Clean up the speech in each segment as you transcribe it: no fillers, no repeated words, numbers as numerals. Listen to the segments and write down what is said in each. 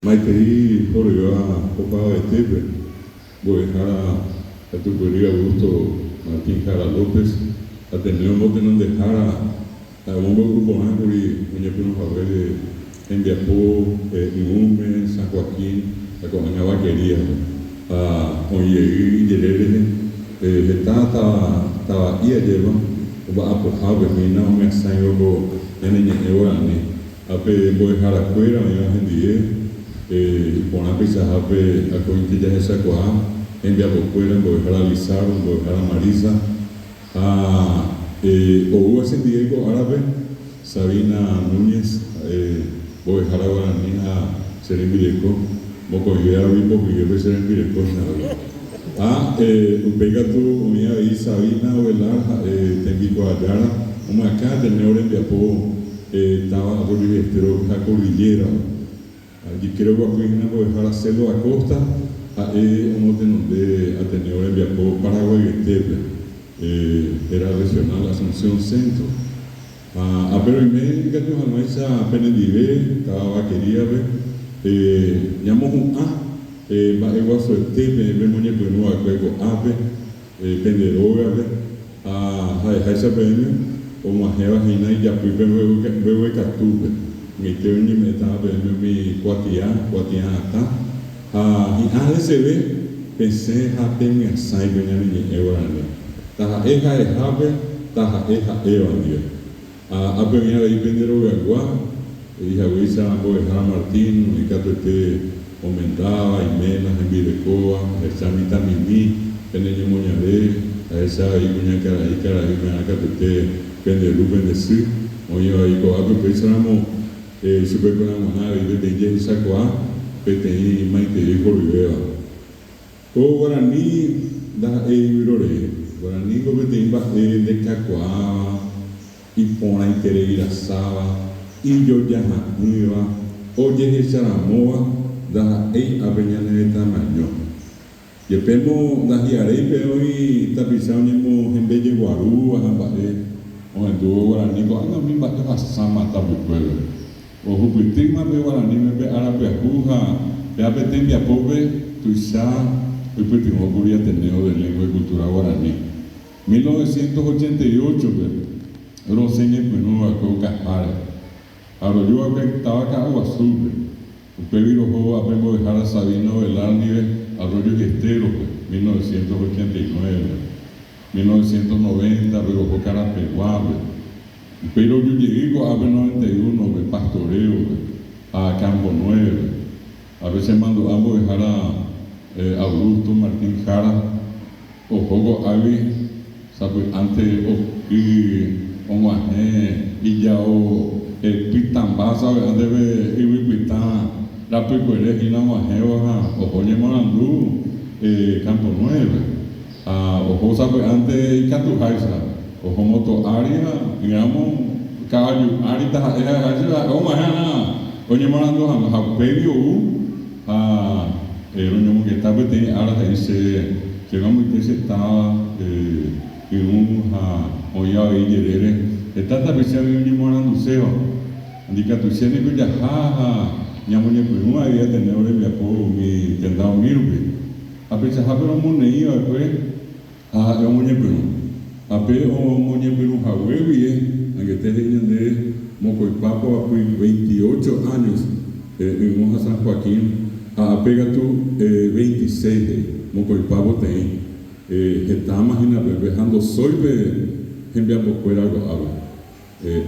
Maitei horyvéva opavavetépe, mbo'ehára katupyry Augusto Martín Jara López, Ateneo motenondehára ha'e omombe'u porã kuri oñepyrũ haguére hembiapo Yũme, San Joaquín ha ko'ág̃a Vaquerías-pe, ha oĩ jey ijere rehe heta tava'i ajépa omba'apohápe hína omyasãivo ko ñane ñe'ẽ guarani. Ha pe mbo'eharakuéra oĩva hendive, iporã peichahápe akóinte jahechakuaa hembiapokuéra, mbo'ehára Lizardo, mbo'ehára Marisa, ha oúva chendive ko árape, Sabina Núñez, ha'e mbo'ehára guarani ha che rembireko, mokõivévagui mbohyivépe che rembireko hína avei. Ha upéi katu oĩ avei Sabina Ovelar ha'e tembikuaajára omyakã Ateneo rembiapo Táva Arroyo y Estero ha Cordillera-pe. Ha ijykére oguapy hína mbo'ehára Celo Acosta, ha'e omotenonde Ateneo rembiapo Paraguayetépe, héra Regional Asunción Centro. Ha ápe roime ikatu hag̃uáicha penendive táva Vaquería-pe ñamohu'ã mba'eguasuete peẽ pemoñepyrũ va'ekue ko'ápe pende rógape. Ha ha'eháicha peẽme, og̃uahẽva hína ijapýpe mbeguekatúpe, ag̃aite oñeme'ẽtava peẽme umi kuatia, kuatia atã, ha hi'ã heseve pesẽ ha pemyasãi pe ñane ñe'ẽ guarani, taha'e ha'ehápe, taha'e ha'éva ndive. Ha ápe oĩ avei pende rogaygua, he'i haguéicha mbo'ehára Martín, oĩ katuete omendáva, iména, hembirekóva, ahecha mitãmimi pene ñemoñare, ahecha avei kuñakarai, karai upearã katuete pende ru, pende sy, oĩva avei ko'ápe, upéicharamo chupekuéra g̃uarã avei peteĩ jehechakuaa, peteĩ maitei horyvéva. Ko guarani ndaha'éi vyrorei. Guaraníko peteĩ mba'e ndekakuaáva, iporãiterei rasáva, ijojaha'ỹva, ojehecharamóva ndaha'éi ápe ñane retãme año. Jepémo ndahi'aréi pe oĩ tapicha oñemohembejeguarúva ha mba'e ohendúvo guarani ko'ág̃a umi mba'e ohasáma tapykuépe. Ohupytýma pe guaraníme pe ára pyahu ha péva pe tembiapópe tuicha oipytyvõkuri Ateneo de Lengua y Cultura Guarani. 1988-pe rosẽ ñepyrũva'ekue okaháre ha rojuva'ekue táva Ka'aguasúpe. Upégui roho ape mbo'ehára Sabina Ovelar ndive Arroyo y Estero-pe, 1989-pe. 1990-pe roho Karapeguápe. Upéi roju jey ko'ápe 91-pe, Pastoreo-pe ha Campo Nueve-pe. Ápe chemandu'a mbo'ehára Augusto Martín Jara oho ko'águi sapy'ánte oky og̃uahẽ ijao pytãmba sapy'ánte pe yvy pytã rapykuere hína og̃uahẽvo ha oho ñemoarandu Campo Nueve-pe. Ha oho sapy'ánte ikatuháicha, oho móto ári ha ỹramo kavaju ári taha'e ha'eháicha ha'e og̃uahẽ arã oñemoarandu hag̃ua. Ha upégui ou ha roñomongeta peteĩ ára he'i che chéngo amoite che táva irũ ha oĩ avei ijerére heta tapicha oĩ oñemoaranduséva. Ndikatuichéne niko jaha ha ñamoñepyrũ avei Ateneo rembiapo umi tenda umi rupi. Ha peichahápe romoneĩ va'ekue ha ha'e omoñepyrũ. Ha pe omoñepyrũ hague guie, angete he'i ñandéve mokõipa poapy, veintiocho años, Yvõ ha San Joaquín, ha ape katu veintiséis he'i, mokõipa poteĩ. Hetáma hína pépe ha ndosói pe hembiapokuéra ko'ápe.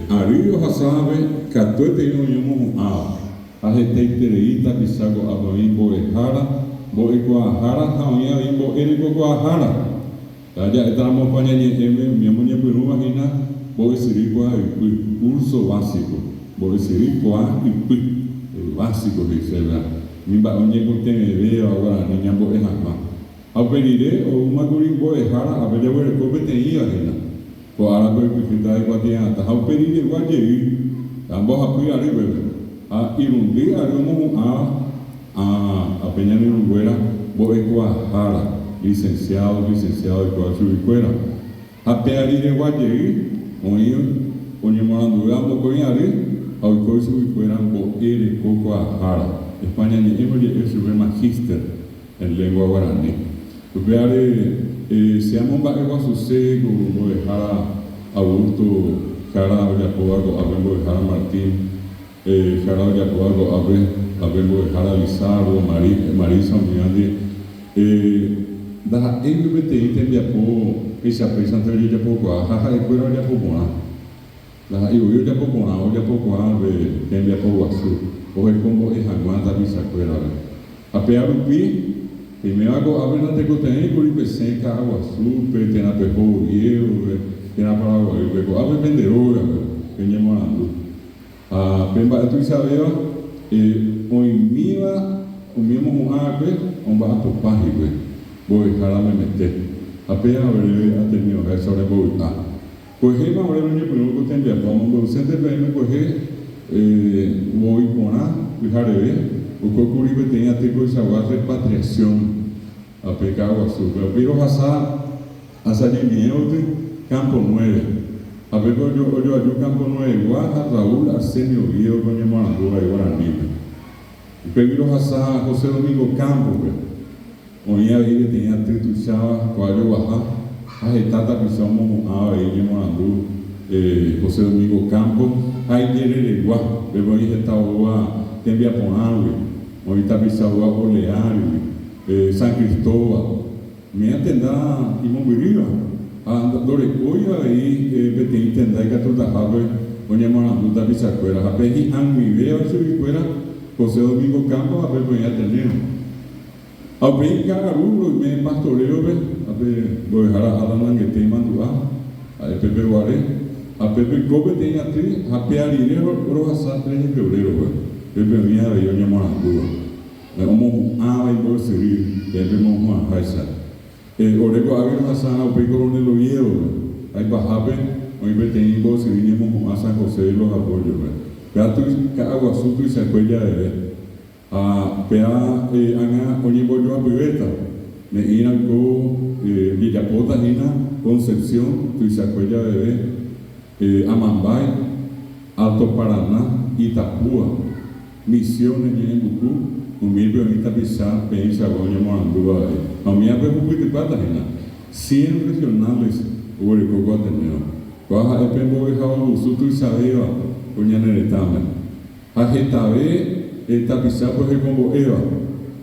Ary ohasávape katuetei oĩ omohu'ãva ha hetaiterei tapicha ko'ápe oĩ mbo'ehára, mbo'ekuaahára ha oĩ avei mbo'erekokuaahára. Ha ja'étaramo opa ñañe'ẽme umi omoñepyrũva hína mbo'esyry kuaa ypy, curso básico, mbo'esyry kuaa ypy, básico he'iséva, umi mba'e oñekotevẽvéva guarani ñambo'e hag̃ua. Ha upe rire oúmakuri mbo'ehára ápe jaguereko peteĩva hína. Ko árape oipyhýta ikuatia'atã ha upe riregua jey ha mbohapy ary peve, ha irundy ary omohu'ãva ã ape ñane irũnguéra mbo'ekuaahára, licenciado, licenciada oikuaa chuguikuéra. Ha pe ariregua jey oĩ oñemoaranduvéva mokõi ary ha oiko ichuguikuéra mbo'e reko kuaahára. España ñe'ẽme oje'e chupe Magíster en Lengua Guarani. Upévare che amomba'eguasuse ko mbo'ehára Augusto Jara ojapóva ko'ápe mbo'ehára Martín Jara ojapóva ko'ápe ápe mbo'ehára Lizardo, Marisa umívandi. Ndaha'éigui peteĩ tembiapo peichapéichante ojejapokuaa ha ha'ekuéra ojapo porã. Ndaha'éi voi ojapo porã, ojapokuaa pe tembiapo guasu ohekombo'e hag̃ua tapichakuérape. Ha péa rupi, peiméva ko'ápe natekotevẽi kuri pesẽ Ka'aguasúpe térã peho Oviedo-pe térã Paraguaýpe, ko'ápe pende rógape peñemoarandu. Ha pe mba'e tuichavéva, oĩmíva umi omohu'ã'akue omba'apopa hikuái, mbo'ehára memete. Ha péa oréve Ateneo-háicha orembovy'a. Kuehéma ore roñepyrũ ko tembiapo amombe'usénte peẽme kuehe voi porã pyhareve oikókuri peteĩ aty koichagua repatriación ape Ka'aguasúpe. Upéi rohasa asajemiẽvoty Campo Nueve. Ha pépe ojoaju Campo Nueve-gua ha Raúl Arsenio Oviedo-pe oñemoarandúva guaranípe. Upégui rohasa José Domingo Campos-pe. Oĩ avei peteĩ aty tuicháva kua joguaha ha heta tapicha omohu'ã avei ñemoarandu José Domingo Campos ha ijereregua, pépe oĩ heta oúva tembiaporãgui, oĩ tapicha oúva Oleárigui, San Cristóbal, umi tenda imombyrýva ha ndorekói avei peteĩ tenda ikatutahápe oñemoarandu tapichakuéra ha pe hi'ag̃uivéva chuguikuéra José Domingo Campos ha pépe oĩ Ateneo. Ha upéi ka'aru roime pastoreo-pe, ha pe mbo'ehára Alan Angete imandu'a, ha'e pépe guare, ha pépe oiko peteĩ aty ha péa rire rohasa 3 de febrero-pe, pépe oĩ avei oñemoarandúva, omohu'ãva imbo'esyry peẽ pemohu'ãháicha. Ore ko'águi rohasa upéi Coronel Oviedo-pe, ha ipahápe oĩ peteĩ imbo'esyry ñemohu'ã San José de los Arroyos-pe, pe aty Ka'aguasu tuichakue javeve. Ha péa ág̃a oñembojoapyvéta, ne'ĩra oiko ojejapóta hína Concepción tuichakue javeve, Amambay, Alto Paraná, Itapúa, Misiones Ñe'ẽmbuku, umípe oĩ tapicha peẽichagua oñemoarandúva avei. Ha umívape ohupytypáta hína cien regionales oguereko ko Ateneo. Kóa ha'e pe mbo'ehaovusu tuichavéva ko ñane retãme. Ha hetave tapichápe ohekombo'éva.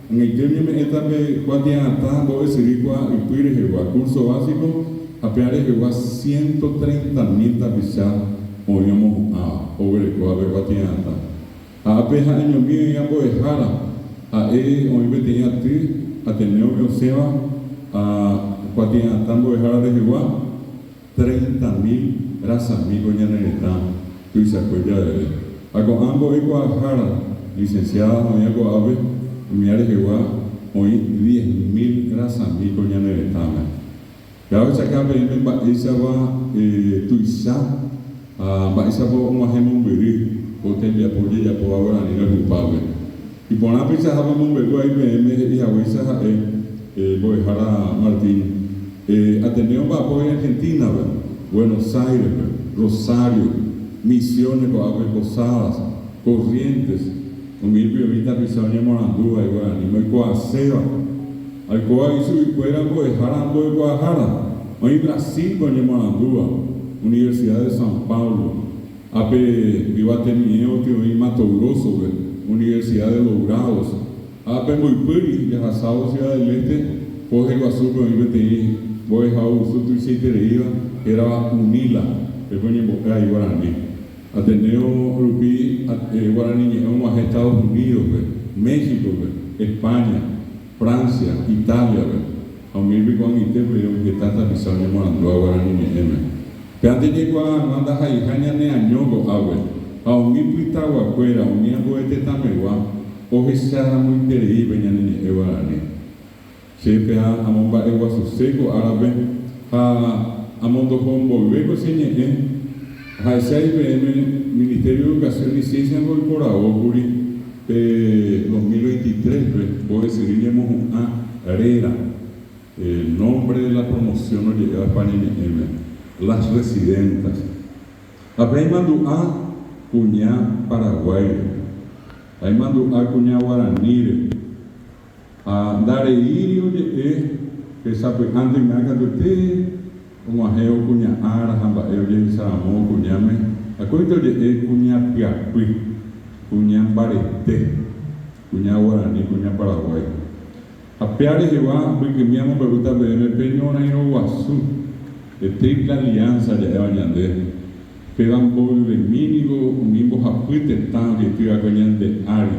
Ag̃aite oñeme'ẽta pe kuatia'atã mbo'esyry kua ypy rehegua, curso básico, ha péa rehegua 130 mil tapicha oĩ omohu'ãva, oguerekóva pe kuatia'atã. Ha ápe ha'eñomi oĩva mbo'ehára, ha'e oĩ peteĩ aty Ateneo-pe osẽva ha kuatia'atã mbo'ehára rehegua, Treinta mil rasami ko ñane retã tuichakue javeve. Ha ko'ã mbo'ekuaahára, licenciada oĩva ko'ápe, umía rehegua oĩ diez mil rasami ko ñane retãme. Péva ohechaka peẽme mba'éichapa tuicha ha mba'éichapa og̃uahẽ mombyry ko tembiapo ojejapóva guarani rayhupápe. Iporã peichahápe omombe'u avei peẽme he'i haguéicha ha'e mbo'ehára Martín. Ateneo omba'apo Argentina-pe, Buenos Aires-pe, Rosario, Misiones ko'ápe, Posadas, Corrientes, umi oĩ tapicha oñemoarandúva iguaraníme oikuaaséva. Oikóva ichuguikuéra mbo'ehára ha mbo'ekuaahára, oĩ Brasil-pe oñemoarandúva, Universidad de São Paulo. Ápe yvate miẽ oty oĩ Mato Grosso-pe, Universidad de Dourados. Ha ápe mboypýri jahasávo Ciudad del Este, Foz Iguazúpe oĩ peteĩ mbo'ehaovusu tuichaitereíva hérava Unila, pépe oñembo'e ai guarani. Ateneo rupi guarani ñe'ẽ og̃uahẽ Estados Unidos-pe, México-pe, España, Francia, Italia-pe, ha umi rupi ko'ag̃aitépe oĩ heta tapicha oñemoarandúva guarani ñe'ẽme. Pe ante jaikuaa hag̃ua ndaha'eiha ñane año ko'ápe, ha umi pytaguakuéra, umi ambue tetãmegua, ohecharamoiterei pe ñane ñe'ẽ guarani. Che péa amomba'eguasuse ko árape ha amondoho mboyve ko che ñe'ẽ, ahechái peẽme Ministerio de Educación y Ciencia oiporavókuri pe 2023-pe mbo'esyry ñemohu'ã réra. El nombre de la promoción oje'éva España ñe'ẽme, Las Residentas. Ha pe imandu'a kuña Paraguáire. Ha imandu'a kuña guaraníre. Ha ndareíri oje'e pe sapy'ánte yma katuete og̃uahẽvo kuña ára ha mba'e ojehecharamóvo kuñáme, akóinte oje'e kuña pyapy, kuña mbarete, kuña guarani, kuña paraguái. Ha péa rehegua mbykymi amombe'úta peẽme pe ñorairõ guasu, pe Triple Alianza ja'éva ñande, péva mboyvemi niko umi mbohapy tetã ojeity va'ekue ñande ári,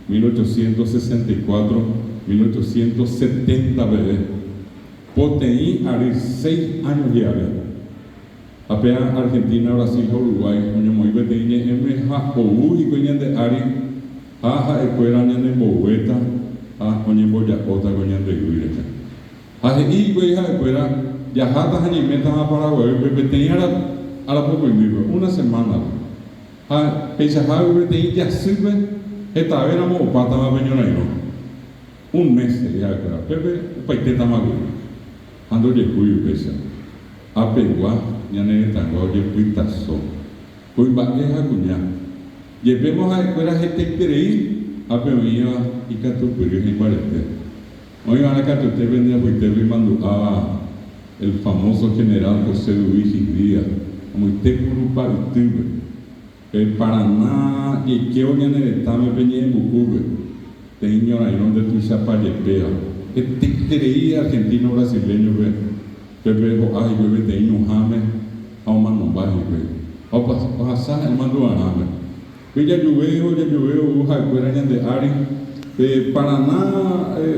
1864, 1870 peve, poteĩ ary seis años hi'are. Ha péa Argentina, Brasil ha Uruguay oñomoĩ peteĩ ñe'ẽme ha ou hikuái ñande ári ha ha'ekuéra ñanemboguéta ha oñemboja'óta ko ñande yvy rehe. Ha he'i hikuái ha'ekuéra jaháta ha ñaimétaha Paraguaýpe peteĩ ára arapokõindýpe, una semánape. Ha peichahágui peteĩ jasýpe hetavéramo opátama pe ñorairõ. Un mes, he'i ha'ekuéra, pépe opaitétama kuri. Ha ndojehúi upéicha. Apegua ñane retãgua ojepytaso. Kuimba'e ha kuña. Jepémo ha'ekuéra hetaiterei ha pe oĩva ikatupyry ha imbarete. Oĩva'erã katuete pende apytépe imandu'áva el famoso general José Luis Díaz, amoite Kurupa ytýpe. Pe Parana jaikévo ñane retãme pe ñe'ẽmbukúpe, peteĩ ñorairõ ndetuichapa jepéva. Hetaiterei argentino brasileño-pe pépe ho'a hikuái peteĩ ñuhãme ha omanomba hikuái. Ha ohasa ha'e mandu'arãme. Pe jajuvévo, jajuvévo ou ha'ekuéra ñande ári. Pe Parana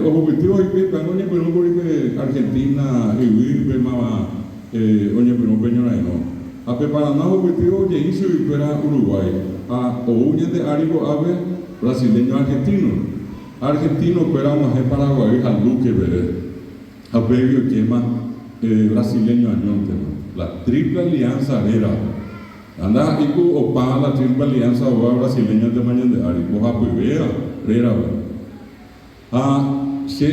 ohupytývo hikuái, upévango oñepyrũkuri pe Argentina yvýpe máva oñepyrũ pe ñorairõ. Ha pe Parana ohupytývo ojei chuguikuéra Uruguái ha ou ñande ári ko'ápe brasileño argentino. Argentino-kuéra og̃uahẽ Paraguay ha Luque peve. Ha upégui oikéma brasileño añóntema. La Triple Alianza réra. Ha ndaha'éi ku opa la Triple Alianza oúva brasileño-ntema ñande ári, mbohapyvéva rérape. Ha che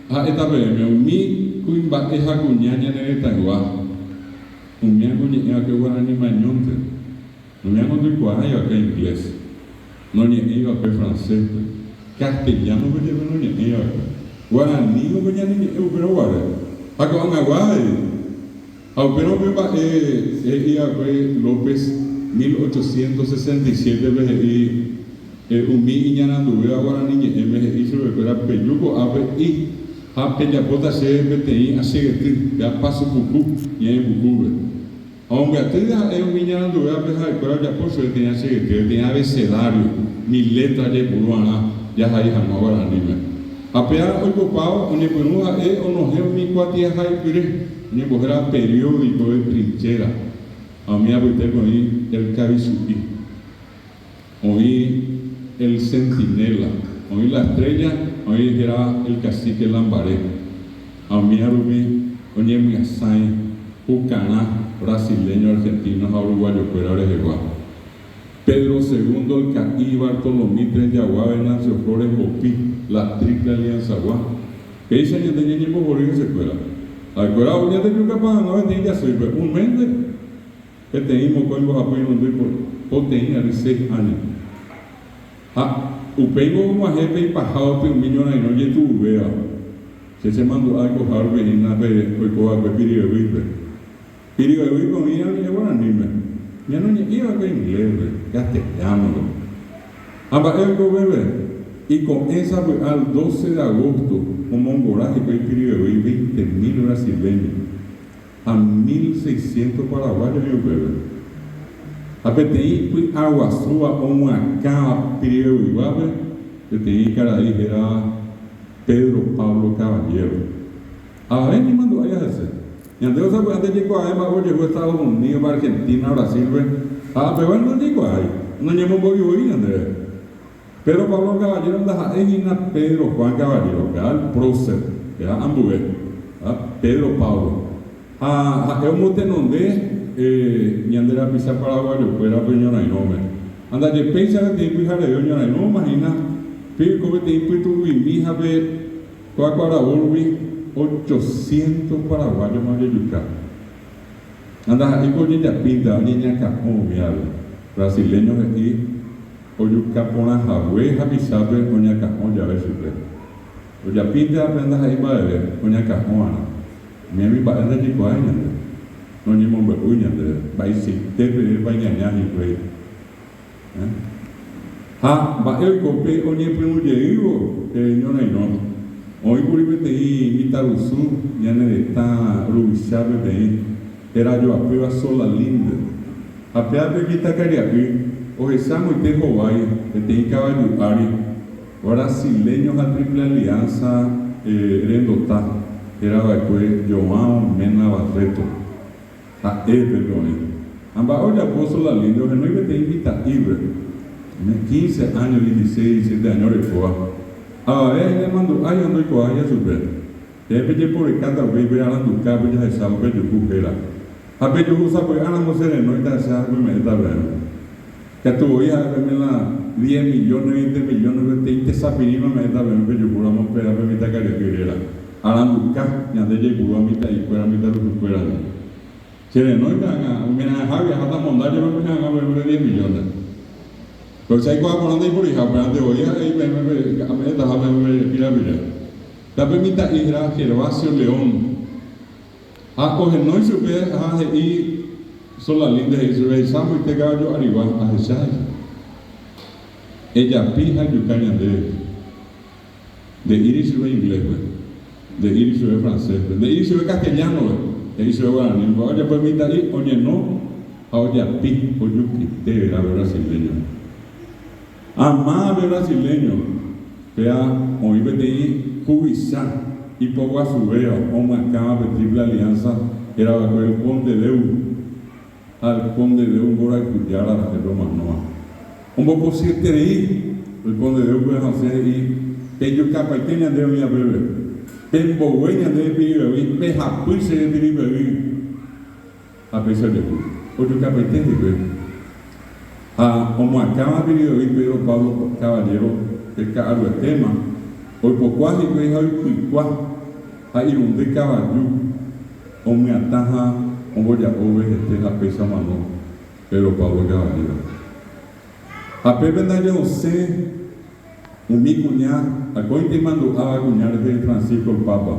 ha'éta peẽme, umi kuimba'e ha kuña ñane retãygua, umíango oñe'ẽ va'ekue guaraníme añónte, umíango ndoikuaái va'ekue inglés, noñe'ẽi va'ekue francés-pe, castellano-pe jepe noñe'ẽi va'ekue. Guaraníko pe ñane ñe'ẽ upérõ guare. Ha ko'ag̃agua avei. Ha upérõ pe mba'e he'i va'ekue López 1867-pe he'i umi iñaranduvéva guarani ñe'ẽme he'i chupekuéra peju ko'ápe i ha pejapóta chéve peteĩ achegety, pe apaso puku ñe'ẽ pukúpe. Ha ombyaty ha'e umi iñaranduvévape ha'ekuéra ojapo chupe peteĩ achegety, peteĩ abecedario, umi létra jaipuru va'erã jahai hag̃ua guaraníme. Ha péa oikopávo oñepyrũ ha'e onohẽ umi kuatiahaipyre. Oñembohéra periódico de trinchera ha umi apytépe oĩ El Cabizu'i, oĩ El Centinela, oĩ La Estrella ha oĩ héra El Cacique Lambaré. Ha umíva rupi oñemyasãi pukarã brasileño, argentino ha uruguayokuéra rehegua. Pedro Segundo El Ka'i, Bartolomí Tres Jagua, Venancio Flores Mbopi, La Triple Alianza-gua. Péicha ñande ñañembohory hesekuéra. Ha'ekuéra ou ñandejukapa hag̃ua peteĩ jasýpe, un ménte, peteĩ, mokõi, mbohapy, irundy, poteĩ ary, seis áño. Ha upéingo og̃uahẽ pe ipaháope umi ñorairõ jetu'uvéva. Che chemandu'a oikoha rupi hína pe oikova'ekue Piribebuy-pe. Piribebuy-pe oĩ oñe'ẽ guaraníme, ñanoñe'ẽi va'ekue inglés-pe, castellano-pe. Ha mba'e oiko upépe? Iko'ẽ sapy'a el doce de agosto omongora hikuái Piribebuy veinte mil brasileño ha mil seiscientos paraguayo oĩ upépe. Ha peteĩ py'aguasúva omyakãva Piribebuiguápe peteĩ karai hérava Pedro Pablo Caballero. Avave ñemandu'áiva hese. Ñande osapy'ánte jaikuaave mba'e ojehu Estados Unidos-pe, Argentina, Brasil-pe, ha apegua ndojeikuaái, noñemombo'i voi ñandéve. Pedro Pablo Caballero ndaha'éi hína Pedro Juan Caballero, péva el prócer, péva ambue, ha Pedro Pablo. Ha ha'e omotenonde ñande rapicha paraguayokuérape ñorairõme. Ha ndaje péicha peteĩ pyhareve oñorairõma hína, pe oiko peteĩ pytu'uimi ha pe Kóa ko aravo rupi ochocientos paraguáyoma ojejuka. Ha ndaha'éi ko ojejapínta, oñeñakã'o umi ápe. Brasileño he'i. Ojuka porã hague hapichápe oñakã'o jave chupe. Ojapínte ha pe ndaha'éi mba'eve oñakã'o arã. Umi hemimba'e ndajaikuaái ñande. Noñemombe'úi ñandéve mba'eichaite pevépa iñaña hikuái. Ha mba'e oiko pe oñepyrũ jeývo pe ñorairõ. Oĩkuri peteĩ mitãrusu ñane retã ruvicha peteĩ herajoapýva Solalinde. Ha péva pe mitãkaria'y ohecha moite hovái peteĩ kavaju ári brasileño ha Triple Alianza rendota herava'ekue João Mena Barreto. Ha'e pépe oĩ. Ha mba'e ojapo Solalinde ohenói peteĩ mitã'ípe, umi quince áño, dieciséis, diecisiete áño orekóva. Avave añemandu'ái ha ndoikuaáiha chupe. Peẽ pejeporekáta upéi pe arandukápe jahechávo pejuhu héra. Ha pejuhu sapy'áramo che renóita che ahapyme'ẽta peẽme. Katu voi ha'e peẽme la diez millones, veinte millones peteĩ tesapirĩme ame'ẽta peẽme pejuhúramo péva pe mitãkaria'y réra. Aranduka, ñande jaipurúva mitã'ikuéra, mitãrusukuérandi. Che renóita ág̃a umi ra'ãhágui aháta amonda jepe peẽ ág̃a peẽme pe diez millones. Péro che aikuaa porã ndaiporiha, upévante voi ha'e peẽme pe ame'ẽtaha peẽme pe pirapire. Tape mitã'i héra Gervasio León. Ha ohenói chupe ha he'i Solalinde he'i chupe, Ehecha mboyte kavaju arigua, ahecha he'i. Ejapi ha ejuka ñandéve. Nde'íri chupe inglés-pe, nde'íri chupe francés-pe, nde'íri chupe castellano-pe, he'i chupe guaraní-pe. Mba'e ojapo mitã'i oñeno ha ojapi ojukite vera pe brasileño. Ama pe brasileño, péa oĩ peteĩ huvicha ipoguasuvéva omyakãva pe Triple Alianza hérava'ekue El Conde Deu, ha El Conde Deu mborayhujára ha'e pe omanóva. Ombopochyeterei El Conde Deu-pe ha osẽ he'i, Pejukapaite ñande oĩ apépe, pembogue ñandéve Pirivevýi, pehapy chéve Pirivevýi. Ha péicha ojehu, ojukapaite hikuái. Ha omoakãva Piridovi Pedro Pablo Caballero pe ka'aruetéma, oipokua hikuái ha oipykua ha irundy kavaju omyatã ha omboja'óve hete ha péicha omano Pedro Pablo Caballero. Ha pépe ndaje osẽ umi kuña akóinte imandu'áva kuña rehe Francisco el Papa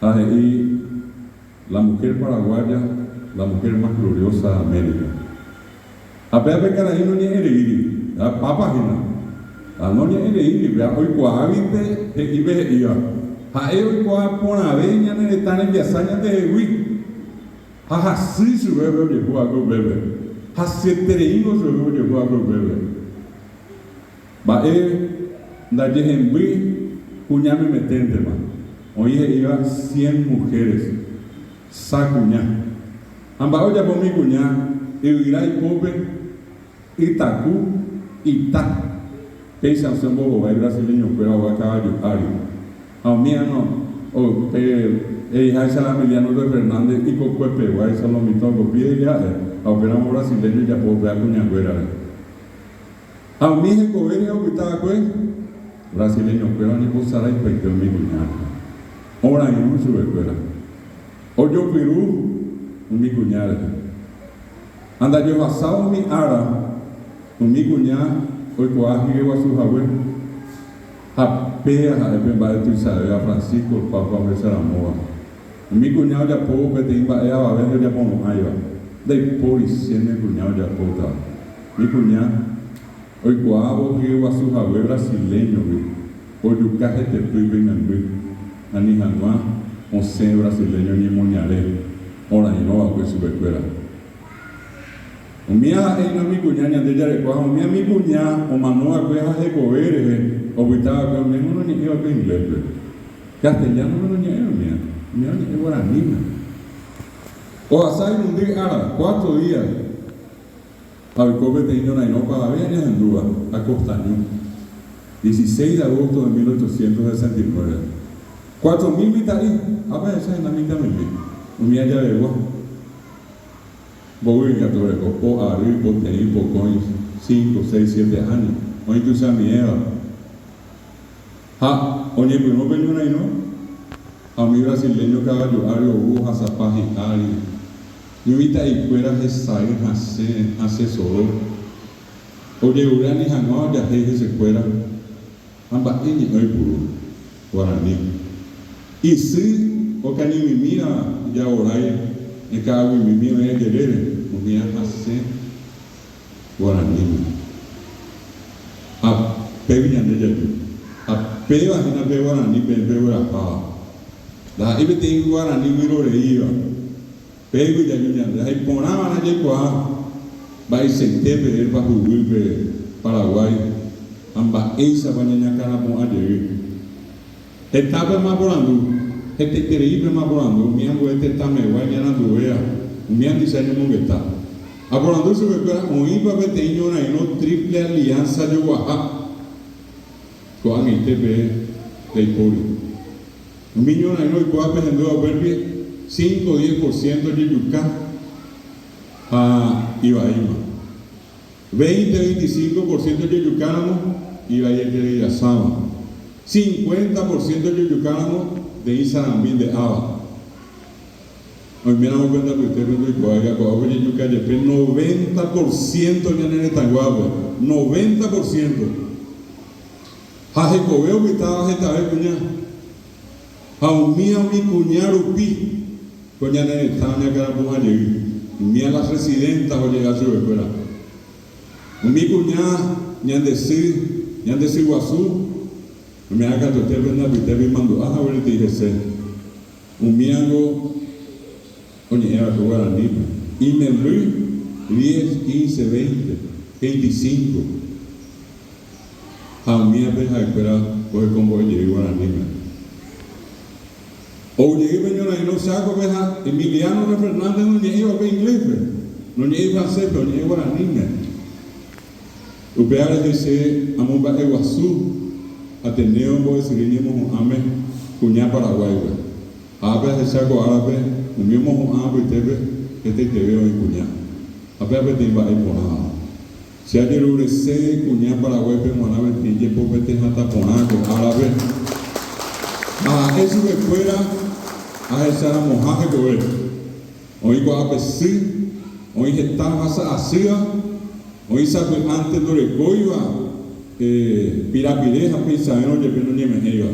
ha he'i La mujer paraguaya, la mujer más gloriosa de América. Ha péva pe karai noñe'ẽreíri, ha Papa hína. Ha noñe'ẽreíri, péva oikuaáguinte he'i pe he'íva. Ha'e oikuaa porãve ñane retã rembiasa ñandehegui. Ha hasy chupe pe ojehu va'ekue upépe. Hasyetereíngo chupe pe ojehu va'ekue upépe. Mba'e ndaje hemby kuña memeténtema, oĩ he'íva cien mujeres, sa kuña. Ha mba'e ojapo umi kuña, yvyra ipópe, ytaku, ita. Péicha osẽ ombohovái brasileño-kuéra ova kavaju ári. Ha umi ano, pe he'iháicha Emiliano de Fernández ikokuepeguáicha lo mitã okopi he'i ha'e, ha upéramo brasileño ojapo upéva kuñanguérare. Ha umi hekove rehe opyta va'ekue, brasileñokuéra oñembosaraipaite umi kuñáre. Orairũ chupekuéra. Ojopyru umi kuña rehe. Ha ndajohasávo umi ára, umi kuña oikuaa hyeguasu hague. Ha péa ha'e pe mba'e tuichavéva Francisco Papa ohecharamóva. Umi kuña ojapóvo peteĩ mba'e avave ndojapomo'ãiva, ndaipóri chéne kuña ojapótava. Umi kuña, oikuaávo hyeguasu hague brasileño-gui, ojuka hetepýpe imemby, ani hag̃ua osẽ brasileño ñemoñare orairõva'ekue chupekuéra. Umía ha'e hína umi kuña ñande jarekua ha umía umi kuña omanova'ekue ha hekove rehe opytava'ekue umi oñe'ẽva'ekue inglés-pe. Castellano-pe noñe'ẽ umía, umía oñe'ẽ guaraníme. Ohasa irundy ára, cuatro días, ha oiko peteĩ ñorairõ pavave añahendúva, Acostañu, 16 de agosto de 1869. 4000 mitã'i, ápe ahecha hína mitãmimi, umía javegua. Mbovy ikatu oreko, po ary, poteĩ, pokõi, cinco, seis, siete áño, oĩ tuichamiéva. Ha oñepyrũ pe ñorairõ, ha umi brasileño kavaju ári ou ohasapa hi'ári, mitã'ikuéra hesay hasẽ, hasẽ soro. Ojerure ani hag̃ua ojahéi hesekuéra ha mba'e ñe'ẽ oipuru, guarani. Isy okañymimíva ijavorái eka'aguymimi oĩ ajerére, umíva hasẽ guaraníme. Ha pégui ñande jaju. Ha péva hína pe guarani peẽ pegueraháva. Ndaha'éi peteĩ guarani vyroreíva. Pégui jaju ñande ha iporãva'erã jaikuaa mba'eichaite peẽpa huguy pe Paraguái ha mba'éichapa ñañakãrapu'ã jey. Hetápema aporandu, hetaitereípema aporandu umi ambue tetãmegua iñaranduvéva, umi andicha ñomongeta. Aporandu chupekuéra oĩpa peteĩ ñorairõ Triple Alianza joguaha ko'ag̃aite peẽ ndaipóri. Umi ñorairõ oikóva pehendúva upérupi cinco diez por ciento ojejuka ha ivaíma. Veinte 25 por ciento ojejukáramo ivaietereirasáva. 50 por ciento ojejukáramo nde'i sarambi nde'áva. Oiméramo pende apytépe ndoikuaáiva ko'ápe ojejuka jepe 90 por ciento ñane retãyguápe. 90 por ciento. Ha hekove opytáva hetave kuña. Ha umía umi kuña rupi ko ñane retã oñakãrapu'ã jey. Umía las residentas ojega chupekuéra. Umi kuña ñande sy, ñande sy guasu, umía katuete pende apytépe imandu'a haguéretei hese. Umíango oñe'ẽva'ekue guaranípe. Imemby 10, 15, 20, 25. Ha umíape ha'ekuéra ohekombo'e jey guaraníme. Ou jey pe ñorairõ Chákope ha Emiliano R. Fernández noñe'ẽiva upe ingléspe, noñe'ẽi francéspe, oñe'ẽ guaraníme. Upéva rehe che amomba'eguasu Ateneo mbo'esyry ñemohu'ãme kuña Paraguáipe. Ha ápe ahecha ko árape umi omohu'ã apytépe hetaiteve oĩ kuña. Ha péva peteĩ mba'e iporãva. Che ajerurese kuña Paraguáipe g̃uarã peteĩ jepopete hatã porã ko árape ha ha'e chupekuéra ahecharamoha hekove. Oĩ ko'ápe sy, oĩ heta ohasa asýva, oĩ sapy'ánte ndorekóiva pirapire ha peichavérõ jepe noñeme'ẽiva.